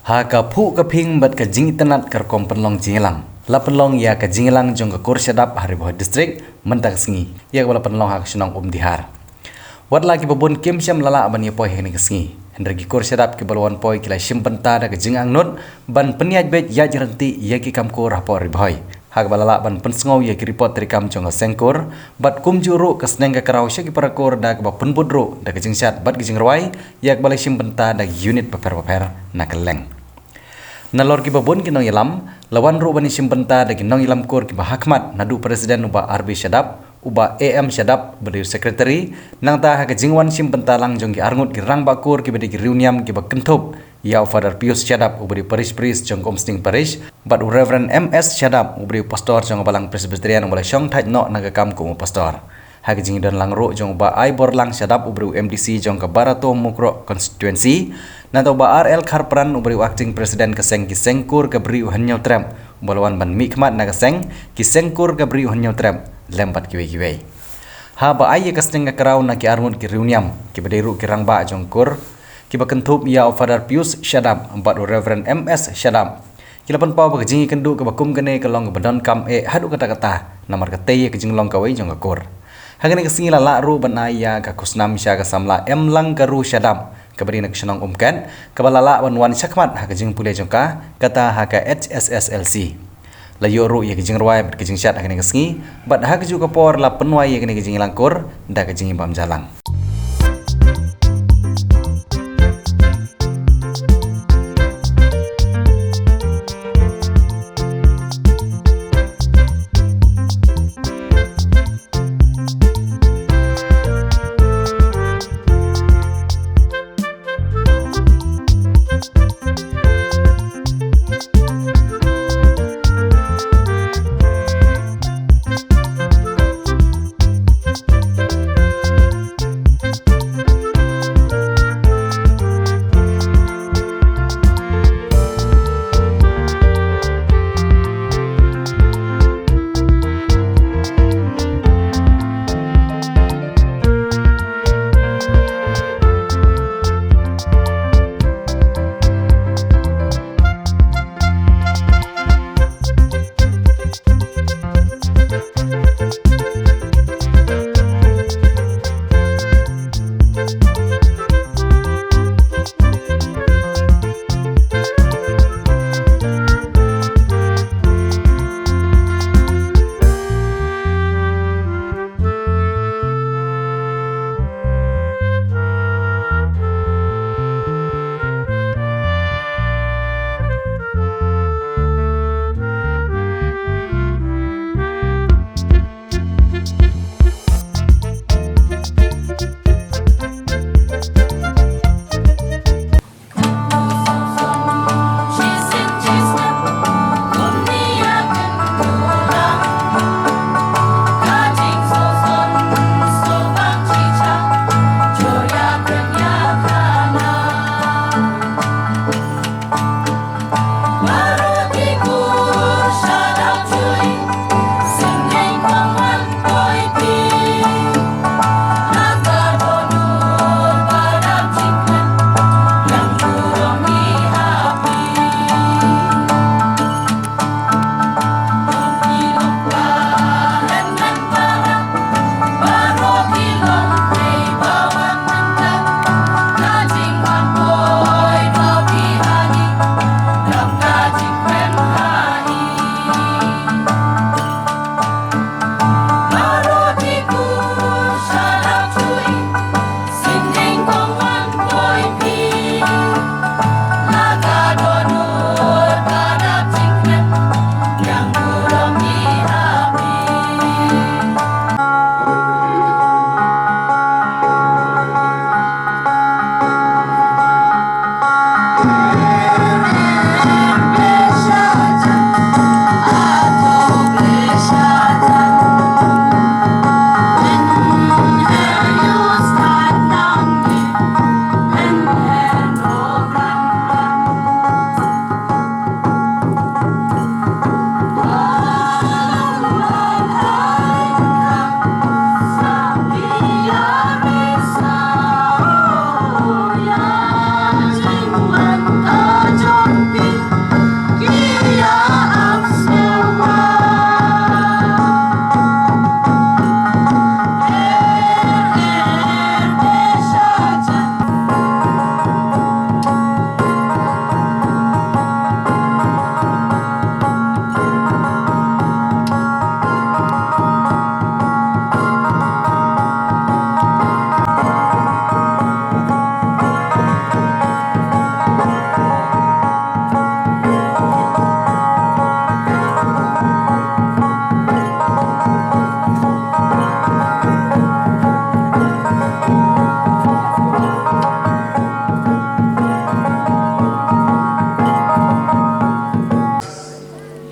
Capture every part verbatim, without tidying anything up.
Ha ka phuh ka phieng bad ka jingitynnad ka rukom pynlong jingïalang, la pynlong ïa ka jingïalang jong ka kur shadap ha Ri Bhoi District mynta ka sngi, ïa kaba la pynlong ha ka shnong Umdihar. Wat la kiba bun kim shym la lah ban ïa poi ha kane ka sngi, hynrei ki kur shadap kiba la wan poi ki la shim bynta da ka jingangnud ban pynïaid beit ïaid ryntih ïa ki kam kur hapoh Ri Bhoi. Ha kaba la lah ban pynsngew ïa ki report treikam jong ka seng kur, bad kumjuh ruh ka sneng ka kraw sha ki para kur da kaba pynbud ruh da ka jingshad bad ka jingrwai, ïa kaba la shim bynta da ki unit bapher bapher na kylleng. Nalor kiba bun ki nongïalam, la wan ruh ban ïashim bynta da ki nongïalam kur kiba hakhmat, naduh president u Bah R B Shadap, u Bah A M Shadap uba dei u secretary, nangta ha ka jingwan shim bynta lang jong ki arngut ki rangbah kur kiba dei ki riewniam kiba kynthup ïa u Father Pius Shadap uba dei u parish priest jong ka Umsning Parish, bad u Reverend M S Shadap uba dei u pastor jong ka Balang Presbyterian uba la shong thait noh na ka kam kum u pastor. Ha ka jingdon lang ruh jong u Bah Aiborlang Shadap uba dei u M D C jong ka Barato Mukroh constituency, nangta u Bah R L Kharpran uba dei u acting president ka seng ki seng kur ka Bri u Hynñiewtrep, uba la wan ban mihkhmat na ka seng ki seng kur ka Bri u Hynñiewtrep lem bad kiwei kiwei. Haba ai ïa ka sneng ka kraw na ki arngut ki riewniam kiba dei ruh ki rangbah jong kur, kiba kynthup ïa u Father Pius Shadap bad u Reverend M S Shadap, ki la pynpaw ba ka jingïakynduh kaba kum kane ka long kaba donkam eh haduh katta katta, namar ka tei ïa ka jinglong kawei jong ka kur. Ha kane ka sngi la lah ruh ban ai ïa ka khusnam sha ka samla Emlang Karu Shadap kaba dei na ka shnong Umket, kaba la lah ban wan shakhmat ha ka jingpule jong ka, kata ha ka H S S L C. La ïoh ruh ïa ka jingrwai bad ka jingshad ha kane ka sngi, bad ha kajuh ka por la pynwai ïa kane ka jingïalang kur da ka jingim bam ja lang.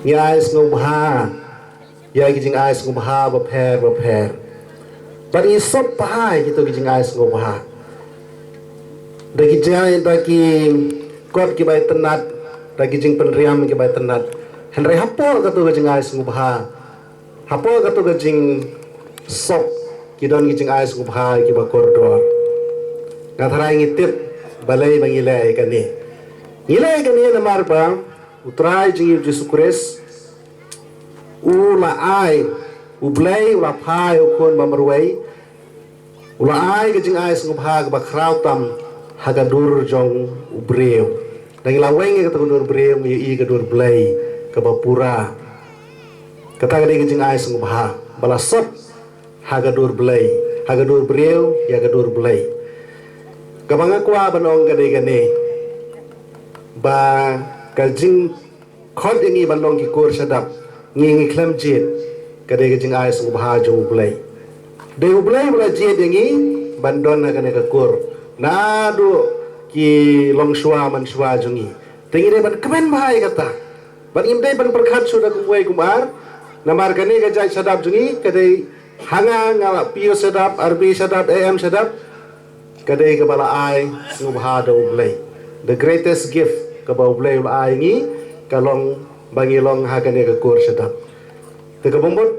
Ngi ai sngewbha ïa ki jingai sngewbha bapher bapher. Bad ngi sop bha ïa kito ki jingai sngewbha da ki jai, da ki kot ki bai tynat, da ki jingpynriam ki bai tynat. Hynrei hapoh kato ka jingai sngewbha, hapoh kato ka jingsop, ki don ki jingai sngewbha ki ba kordor. Nga tharai ngi tip balei ba ngi leh ïa kane. Ngi leh ïa kane namar ba U Trai jong ngi U Jisu Khrist u la ai, U Blei u la phai U Khun ba marwei, u la ai ka jingai sngewbha kaba khraw tam ha ka dur jong u briew. Da ngi la weng ïa kata ka dur briew, ngi ïohi ka dur Blei kaba pura. Kata ka dei ka jingai sngewbha ba la sop ha ka dur Blei, ha ka dur briew ïa ka dur Blei. Kaba nga kwah ban ong ka dei kane, ba ka jing khot ïa ngi ban long ki kur shadap, ngi ngi khlem jied, ka dei ka jingai sngewbha jong U Blei. Dei U Blei ba la jied ïa ngi ban don ha kane ka kur. Naduh ki longshuwa manshuwa jong ngi. Te ngi dei ban kmen bha ïa kata. Bad ngim dei ban pyrkhat shuh da kumwei kumar. Namar kane ka jait shadap jong ngi ka dei, ha nga, nga la P O shadap, R B shadap, A M shadap. Ka dei kaba la ai sngewbha da U Blei. The greatest gift kaba U Blei u la ai ngi, ka long ba ngi long ha kane ka kur shadap. Te kaba mut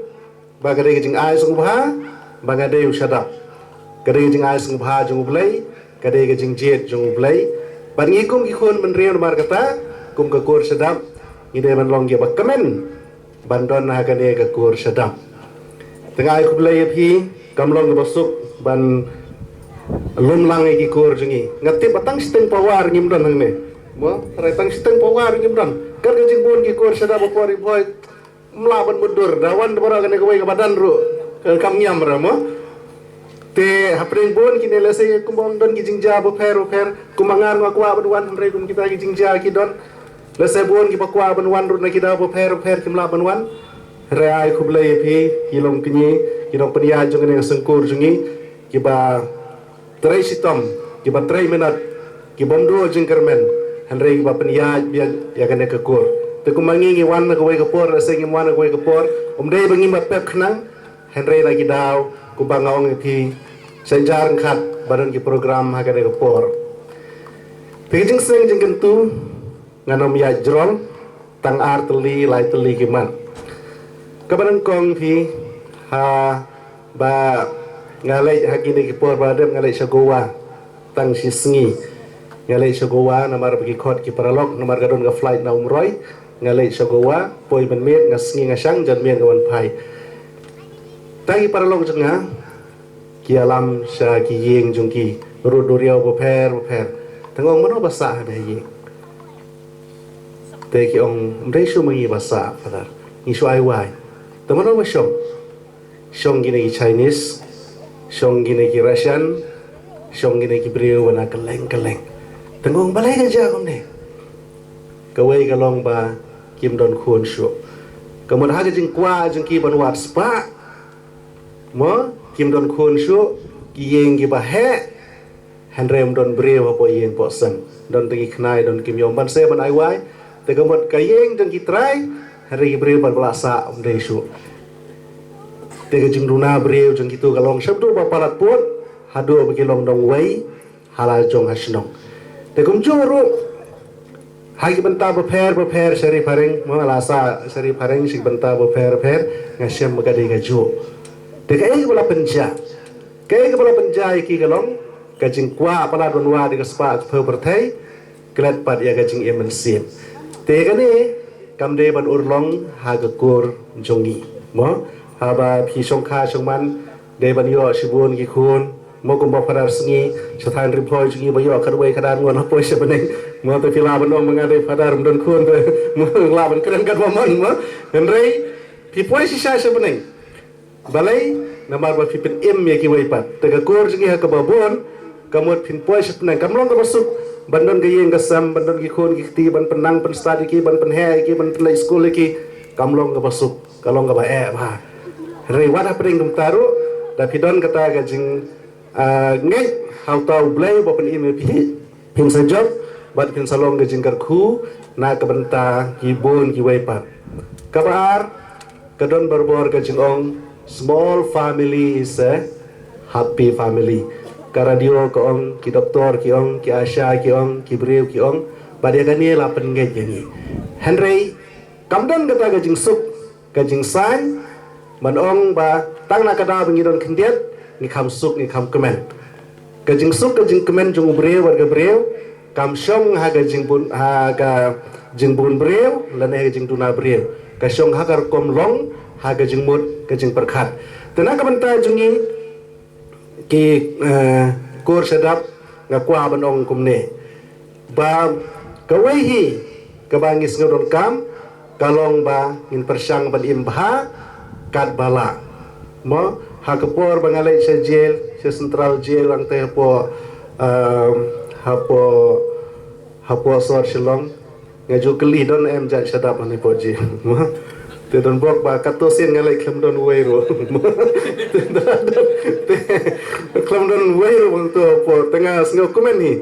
ba ka dei ka jingai sngewbha ba nga dei u shadap. Ka dei ka jingai sngewbha jong U Blei, ka dei ka jingjied jong U Blei. Bad ngi kum ki khun bynriew namar kata, kum ka kur shadap, ngi dei ban long kiba kmen ban don ha kane ka kur shadap. Te nga ai khublei ïa phi, kam long kaba suk ban lum lang ïa ki kur jong ngi. Nga tip ba tang shiteng power ngim don hangne. Mo, trai tang shiteng power ngim don. Kat ka jingbun ki kur shadap ba por i bhoi. Mla ban mudur da wan da baroh kane kawei kaba don ruh. Ka kam ngiam ra mo. Te hapdeng bun kine lehse kumba ong don ki jingjia bapher bapher, kumba ngan nga kwah ban wan hynrei kum kita ki jingjia ki don. Lehse bun kiba kwah ban wan ruh na ki daw bapher bapher kim lah ban wan. Hynrei ai khublei ïa phi, ki long kine, ki nongpynïaid jong kane ka seng kur jong ngi, kiba trei shitom, kiba trei minot, kibym duh jingkyrmen, hynrei kiba pynïaid biang ïa kane ka kur. Te kumba ngi ngi wan na kawei ka por, lehse ngim wan na kawei ka por, ym dei ba ngim pep khnang, hynrei la ki daw, kumba nga ong ïa phi, sa jar ryngkat ba don ki program ha kane ka por. Te ka jingsneng jingkyntu, ngan ym ïaid jrong, tang ar tylli, lai tylli ki mat. Kaba nyngkong phi, ha, ba nga leit ha kine ki por ba dep nga leit sha Goa, tang shi sngi. Nga leit sha Goa, namar ba ki khot ki paralok, namar ka don ka flight na Umroi, nga leit sha Goa, poi mynmiet, nga sngi nga shang, janmiet nga wan phai. Tang ki paralok jong nga, ki ïalam sha ki ïing jong ki, rud duriaw bapher bapher. Te nga ong mano ba sah ha ïing. Te ki ong ym dei shuh ma ngi ba sah, Father. Ngi shu ai wai. Te mano ba shong. Shong kine ki Chinese, shong kine ki Russian, shong kine ki briew ba na kylleng kylleng. Te nga ong balei ka jia kumne. Kawei ka long ba kim don khun shuh. Ka mut ha ka jingkwah jong ki ban wad spah. Mo, kim don khun shuh, ki ïing kiba heh, hynrei ym don briew hapoh ïing poh sem. Don tang ki khnai, don ki kmie, ban seh ban ai wai. Te ka mut ka ïing jong ki trai, hynrei ki briew ba la sah ym dei shuh. Te ka jingduna briew jong kito ka long shabdu ba palat pud, haduh ba ki long dong wei, ha la jong ha shnong. Te kumjuh ruh ha ki bynta bapher bapher sha ri phareng, mo la sah sha ri phareng sha ki bynta bapher bapher, nga shem ba ka dei kajuh. Te kaei kaba la pynjah, kaei kaba la pynjah ïa ki ka long ka jingkwah palat ban wad ïa ka spah ka phew pyrthei, klet pat ïa ka jingim mynsiem. Te kane kam dei ban urlong ha ka kur jong ngi. Mo, haba phi shongkha shongman, dei ban ïoh shibun ki khun. Mo kumba Father Sngi, sha thaiñ Ri Bhoi jong ngi ba ïoh khatwei khatar ngut ha poi sha bneng. Mo te phi lah ban ong ma nga dei Father ym don khun te. Mo lah ban kren katba mon mo. Hynrei phi poi shisha sha bneng. Balei, namar ba phi pynim ïa kiwei pat. Te ka kur jong ngi ha kaba bun, ka mut phin poi sha bneng. Kam long kaba suk ban don ka ïing ka sem, ban don ki khun ki kti, ban pynnang pynstad ïa ki, ban pynheh ïa ki, ban pynleit skul ïa ki. Kam long kaba suk, ka long kaba eh bha. Hynrei wat hapdeng kumta ruh, da phi don kata ka jing, ah, ngeit ha uta U Blei ba pynim ïa phi, phin sa jop bad phin sa long ka jingkyrkhu na ka bynta ki bun kiwei pat. Kaba ar, ka don barabor ka jingong, small family is a happy family. Ka radio ka ong, ki doktor ki ong, ki asha ki ong, ki briew ki ong, bad ïa kane la pynngeit ïa ngi. Hynrei kam don kata ka jingsuk, ka jingsain, ban ong ba tang na ka daw ba ngi don khyndiat, ngi kham suk, ngi kham kmen. Ka jingsuk ka jingkmen jong u briew bad ka briew kam shong ha ka jingbun, ha ka jingbun briew lane ha ka jingduna briew. Ka shong ha ka rukom long, ha ka jingmut, ka jingpyrkhat. Te na ka bynta jong ngi ki, eh, kur shadap, nga kwah ban ong kumne ba kawei hi kaba ngi sngew donkam ka long ba ngin pyrshang ban im bha katba lah. Mo, ha ka por ba nga leit sha jail, sha Central Jail, hangtei hapoh, um, hapoh, hapoh sor Shillong, nga ju kylli, don em jait shadap hangne hapoh jail? Mo, te don bok ba katto sien nga leit khlem don uwei ruh. Te khlem don uwei ruh bang to hapoh, te nga sngewkmen hi.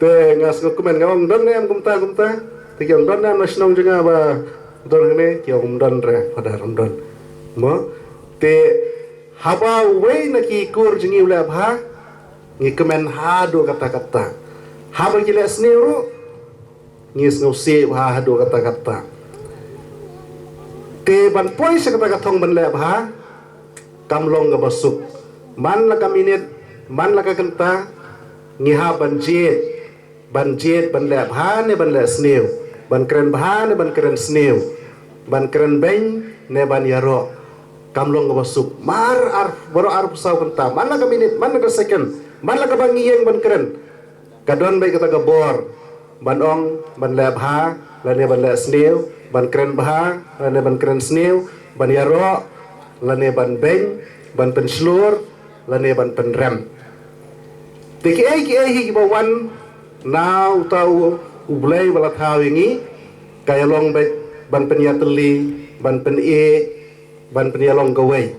Te nga sngewkmen, nga ong, don ne em kumta kumta? Te ki ong, don ne em na shnong jong nga ba don hangne? Ki ong, ym don re, Father, ym don. Mo, te haba uwei na ki kur jong ngi u leh bha, ngi kmen haduh katta katta. Haba ki leh sniew ruh, ngi sngewsih bha haduh katta katta. Te ban poi sha kata ka thong ban leh bha, kam long kaba suk. Man la ka minit, man la ka kynta, ngi hap ban jied, ban jied ban leh bha ne ban leh sniew, ban kren bha ne ban kren sniew, ban kren beiñ ne ban ïaroh. Kam long kaba suk. Mar ar, baroh arphew saw kynta, man la ka minit, man la ka second, man la kaba ngi ïeng ban kren, ka don beit kata ka bor ban ong, ban leh bha lane ban leh sniew, ban kren bha lane ban kren sniew, ban ïaroh lane ban beiñ, ban pynshlur lane ban pynrem. Te kiei kiei hi kiba wan na uta u, u Blei ba la thaw ïa ngi, ka ïalong beit ban pynïatylli, ban pynïeit, ban pynïalong kawei.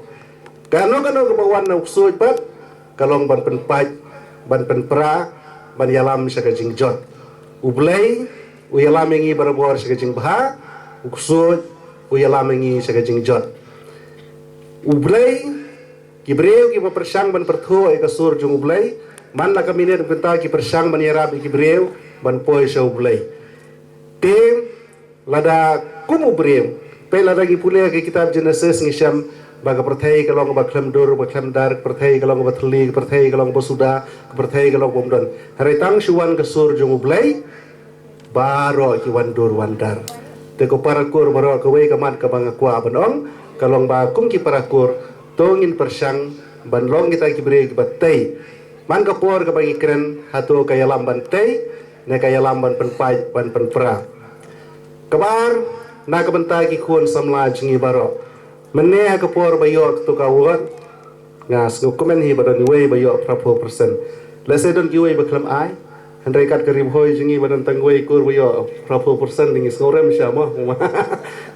Kano kano kaba wan na u ksuid pat, ka long ban pynpait, ban pynpra, ban ïalam sha ka jingjot. U Blei u ïalam ïa ngi barabor sha ka jingbha, u ksuid u ïalam ïa ngi sha ka jingjot. U Blei, ki briew kiba pyrshang ban pyrthuh ïa ka sur jong u Blei, man la ka minit mynta ki pyrshang ban ïarap ïa ki briew ban poi sha u Blei. Te lada kum u briew, peit lada ngi pule ka kitab Genesis ngi shem ba ka pyrthei ka long kaba khlem dur, ba khlem dar, ka pyrthei ka long kaba thylli, ka pyrthei ka long kaba suda, ka pyrthei ka long kaba ym don. Hynrei tang shu wan ka sur jong u Blei, baroh ki wan dur wan dar. Te ko para kur baroh, kawei ka mat kaba nga kwah ban ong ka long ba kum ki para kur, to ngin pyrshang ban long kita ki briew kiba tei. Man ka por kaba ngi kren, hato ka ïalam ban tei ne ka ïalam ban pynpait, ban pynpra? Kaba ar, na ka bynta ki khun samla jong ngi baroh, mynne ha ka por ba ïoh kato ka award, nga sngewkmen hi ba don uwei ba ïoh phraphew percent. Lehse don kiwei ba khlem ai, hynrei kat ka Ri Bhoi jong ngi ba don tang uwei kur ba ïoh phraphew percent, ngi sngewrem sha mo.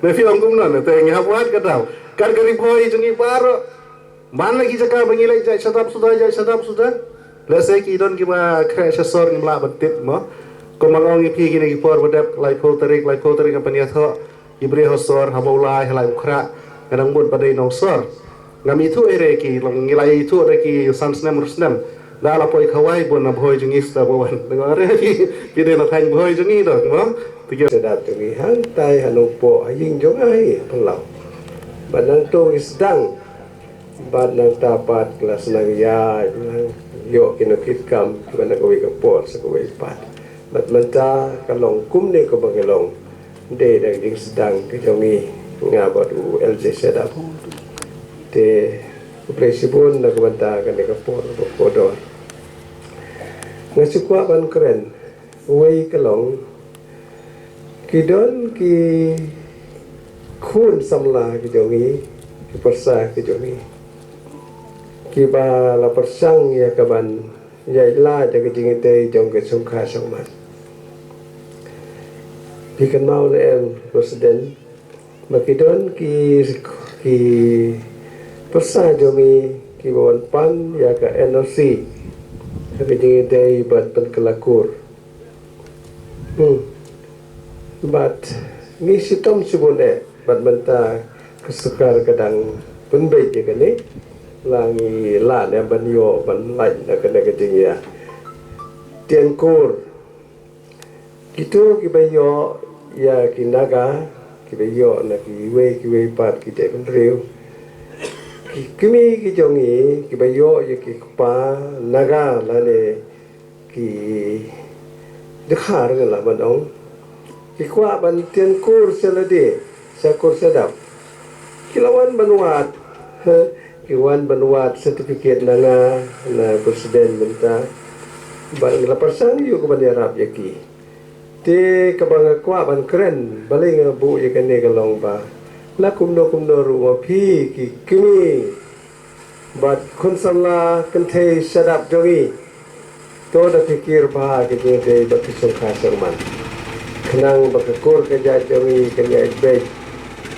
Me phi ong kumno ne? Te ngi hap wad ka daw. Kat ka Ri Bhoi jong ngi baroh, man la ki jaka ba ngi leit jait shadap suda, jait shadap suda, lehse ki don kiba khreh sha sor, ngim lah ban tip mo. Kumba nga ong ïa phi, kine ki por ba dep, laiphew tarik, laiphew tarik nga pynïathoh, i briew ha sor, haba u lai, ha lai u khrah, nga dang mut ba dei nongsor. Ngam ithuh ei re ki long, ngi la ithuh da ki san snem, ruh snem. Da la poi khawai bun na Bhoi jong ngi suda ba wan. Dang re ki, ki dei na thaiñ Bhoi jong ngi dong mo. Te ki shadap jong ngi hangtai ha Nongpoh, ha ïing jong nga hi Pynlaw. Ba nangto ngi sdang. Bad nangta pat ka la sdang ïaid, nang ïoh ki nongkitkam kiba na kawei ka por sha kawei pat. Bad mynta ka long kumne kumba ka long. Dei da ka jingsdang ka jong ngi, nga bad u L J Shadap. Te khublei shibun na ka bynta kane ka por ba kordor. Nga shu kwah ban kren, uwei ka long, ki don ki khun samla ki jong ngi, ki pyrsa ki jong ngi, kiba la pyrshang ïa ka ban ïaid lad ïa ka jingïadei jong ka shongkha shongman. Phi kynmaw ne em, President, ba ki don ki, ki pyrsa jong ngi kiba wan pan ïa ka N O C ha ka jingïadei ban pynkylla kur. Hmm. Bad ngi shitom shibun eh Bad mynta ka sorkar ka dang pynbeit ïa kane, la ngi lah ne ban ïoh ban lait na kane ka jingïa tian kur. Kito kiba ïoh ïa ki naga, kiba ïoh na kiwei kiwei pat ki jaitbynriew, ki kmie ki jong ngi kiba ïoh ïa ki kpa naga lane ki dkhar, ngan lah ban ong, ki kwah ban tian kur sha lade, sha kur sha dap. Ki la wan ban wad, ki wan ban wad certificate na nga, na president mynta. Bad ngi la pyrshang ïa ka ban ïarap ïa ki. Te kaba nga kwah ban kren, balei nga buh ïa kane ka long ba, la kumno kumno ruh ma phi ki kmie bad khun samla kynthei sha dap jong ngi, to da pyrkhat bha ha ka jingïadei bad ka shongkha shongman, khnang ba ka kur ka jait jong ngi kan ïaid beit,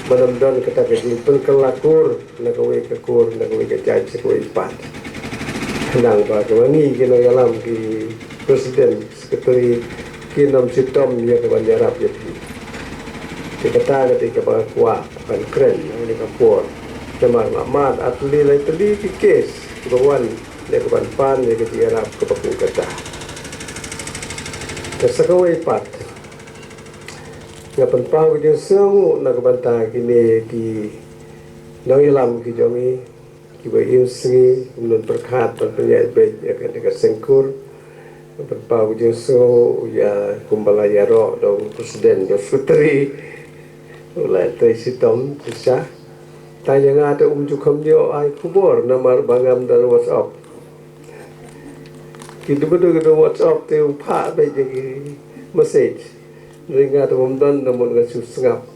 ban ym don kata ka jingpynkylla kur na kawei ka kur na kawei ka jait sha kawei pat. Khnang ba kaba ngi ki nongïalam, ki president, secretary, kin ym shitom ïa ka ban ïarap ïa phi. Te kata ka dei kaba nga kwah ban kren ha kane ka por. Namar nga mad ar tylli lai tylli ki kes kiba wan ïa ka ban pan ïa ka jingïarap kaba kum kata. Te sa kawei pat, nga pynpaw ka jingsngewnguh na ka bynta kine ki nongïalam ki jong ngi, kiba im sngi, ym don pyrkhat ban pynïaid beit ïa kane ka seng kur. Pynpaw ka jingsngew ïa kumba la ïaroh da u president, da u secretary, u la trei shitom shisha. Tang ïa nga te um ju kham ïoh ai khubor namar ba ngam don WhatsApp. Ki dei ba don WhatsApp te u phah beit ïa ki message. Hynrei nga te ym don, namar nga shu sngap.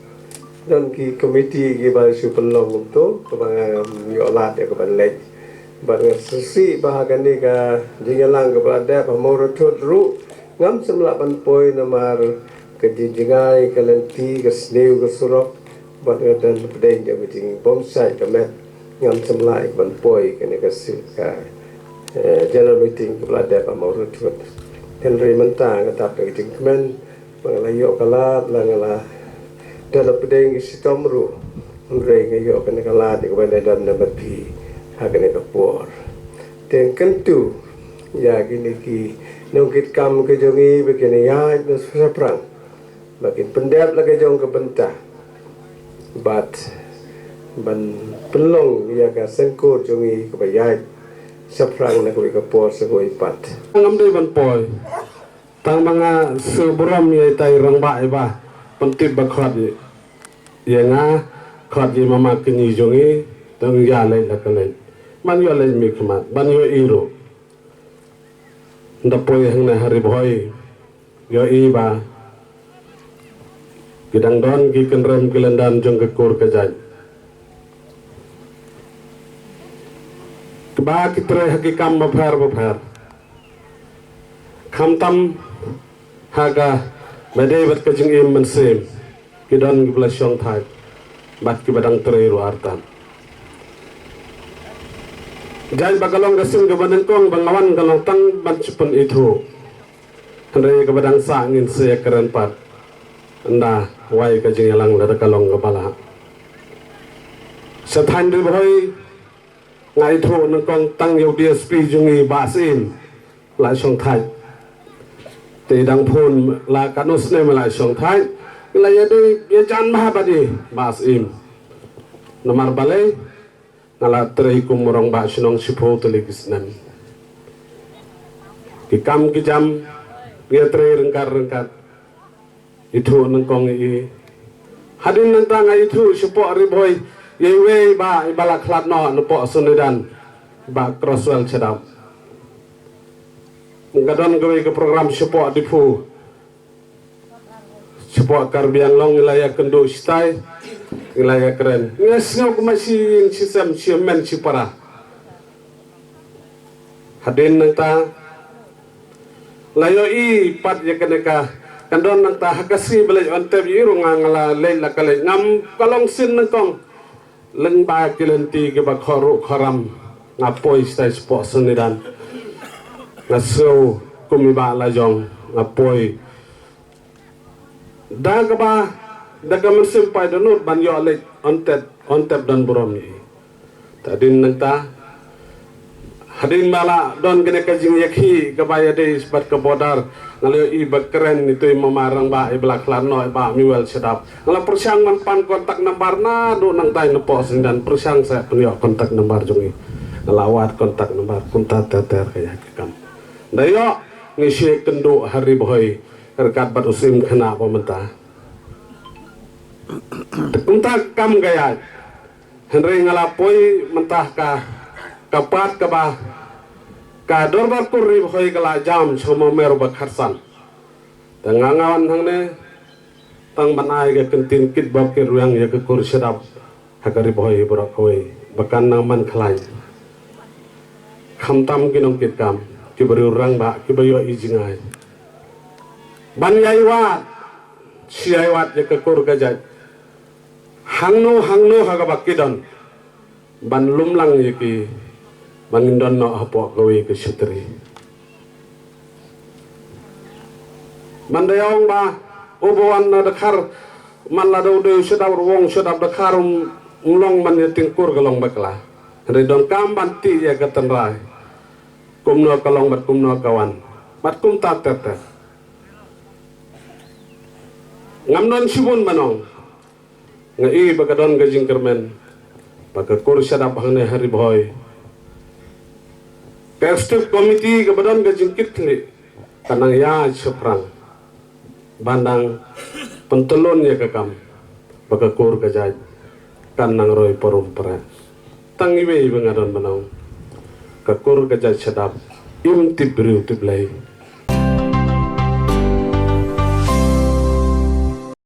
Don ki komiti kiba shu pynlong kumto, kaba ngam ïoh lad ïa ka ban leit. Bad nga sngewsih ba ha kane ka jingïalang kaba la dep ha Mawryntut ruh, ngam shym lah ban poi namar ka jingjngai, ka lynti, ka sniew, ka surok. Bad nga don pdeng jong ka jingbymshai ka met, ngam shym lah ban poi kane ka si-, ka, eh, general meeting kaba la dep ha Mawryntut. Hynrei mynta nga dap da ka jingkmen ba nga la ïoh ka lad, la nga la don pdeng ki shitom ruh, hynrei nga ïoh kane ka lad ïa ka ban ïadon na bad phi ha kane ka por. Te nga kyntu ïa kine ki nongkitkam ki jong ngi ba kin ïaid na shaphrang, ba kin pyndep la ka jong ka bynta, bad ban pynlong ïa ka seng kur jong ngi kaba ïaid shaphrang na kawei ka por sha kawei pat. Ngam dei ban poi. Tang ba nga sngewburom ïa itai rangbah iba pyntip ba khot ïa nga, khot ïa i mama kñi jong ngi, tang ïa leit la ka leit. Ban ïoh leit mih khmat, ban ïoh i ruh. Nda poi hangne ha Ri Bhoi, ïoh i ba ki dang don ki kynrem ki lyndan jong ka kur ka jait. Kiba ki trei ha ki kam bapher bapher. Khamtam ha kaba dei bad ka jingim mynsiem, ki don kiba la shongthait bad kiba dang trei ruh artat. Jait ba ka long ka sien kaba nyngkong ba nga wan ka long tang ban shu pynithuh. Hynrei kaba dang sah ngin sa ïakren pat ynda wai ka jingïalang lada ka long kaba lah. Sha thaiñ Ri Bhoi nga ithuh nyngkong tang ïa u D S P jong ngi Bah Syiem, la shongthait. Te dang phone la katno snem la shongthait. La ïadei ïajan bha bad i Bah Syiem. Namar balei? Nga la trei kum u rangbah shnong shiphew tylli ki snem. Ki kam ki jam ngi trei ryngkat ryngkat. Ithuh nyngkong i. Hadien nangta nga ithuh shapoh Ri Bhoi ïa iwei i bah iba la khlad noh napoh Sonidan, Bah Crosswell Shadap. Nga don kawei ka program shapoh Diphu. Shapoh Karbi Anglong ngi la ïakynduh shatai, ngi la ïakren. Nga sngew kumba shi ïing shi sem, shi hynmen shi para. Hadien nangta la ïohi pat ïa kane ka, kan don nangta ha ka sngi ba leit wan tep ïa i ruh nga, nga la leit la ka leit, ngam ka long sien nyngkong. Lyngba ki lynti kiba khor ruh khor ram, nga poi shatai shapoh Sonidan. Nga sngew kum i bah la jong, nga poi. Da kaba Da ka mynsiem paid dohnud ban ïoh leit, yn tep, yn tep don burom ïa i. Te hadien nangta, hadien ba la don kane ka jingïakhih kaba ïadei bad ka border, nga la ïohi ba kren ïa uto i mama rangbah i ba la khlad noh, i Bah Mewel Shadap. Nga la pyrshang ban pan contact number naduh nangta na Pohsynran, pyrshang sa pynïoh contact number jong i. Nga la wad contact number, kumta ter ter ka ïaid ka kam. Da ïoh, ngi shu ïakynduh ha Ri Bhoi ryngkat bad u Syiem Khynnah ba mynta. Te kumta ka kam ka ïaid. Hynrei nga la poi mynta ka, ka part kaba ka Dorbar Kur Ri Bhoi ka la jam sha u Mamer ba khatsan. Te nga, nga wan hangne tang ban ai ka kyntien kitbok kitrwiang ïa ka kur Shadap ha ka Ri Bhoi baroh kawei ba kan nang man khlaiñ. Khamtam ki nongkitkam, ki briew rangbah, kiba ïohi jngai, ban ïai wad, shu ïai wad ïa ka kur ka jait. Hangno hangno ha kaba ki don, ban lum lang ïa ki, ba ngin don noh hapoh kawei ka shatri. Ban da ïa ong ba uba wan na Dkhar, man la dei u Shadap Rawong, Shadap Dkhar, um, um long ban ïa tyngkur, ka long bakla. Hynrei donkam ban tih ïa ka tynrai, kumno ka long bad kumno ka wan, bad kumta ter ter. Ngam don shibun ban ong. Nga i ba ka don ka jingkyrmen ba ka kur Shadap hangne ha Ri Bhoi, ka executive committee kaba don ka jingkitkhlieh ka nang ïaid shaphrang ban nang pyntyllun ïa ka kam ba ka kur ka jait kan nang roi parum para. Tang iwei ba nga don ban ong, ka kur ka jait Shadap im tip briew tip Blei.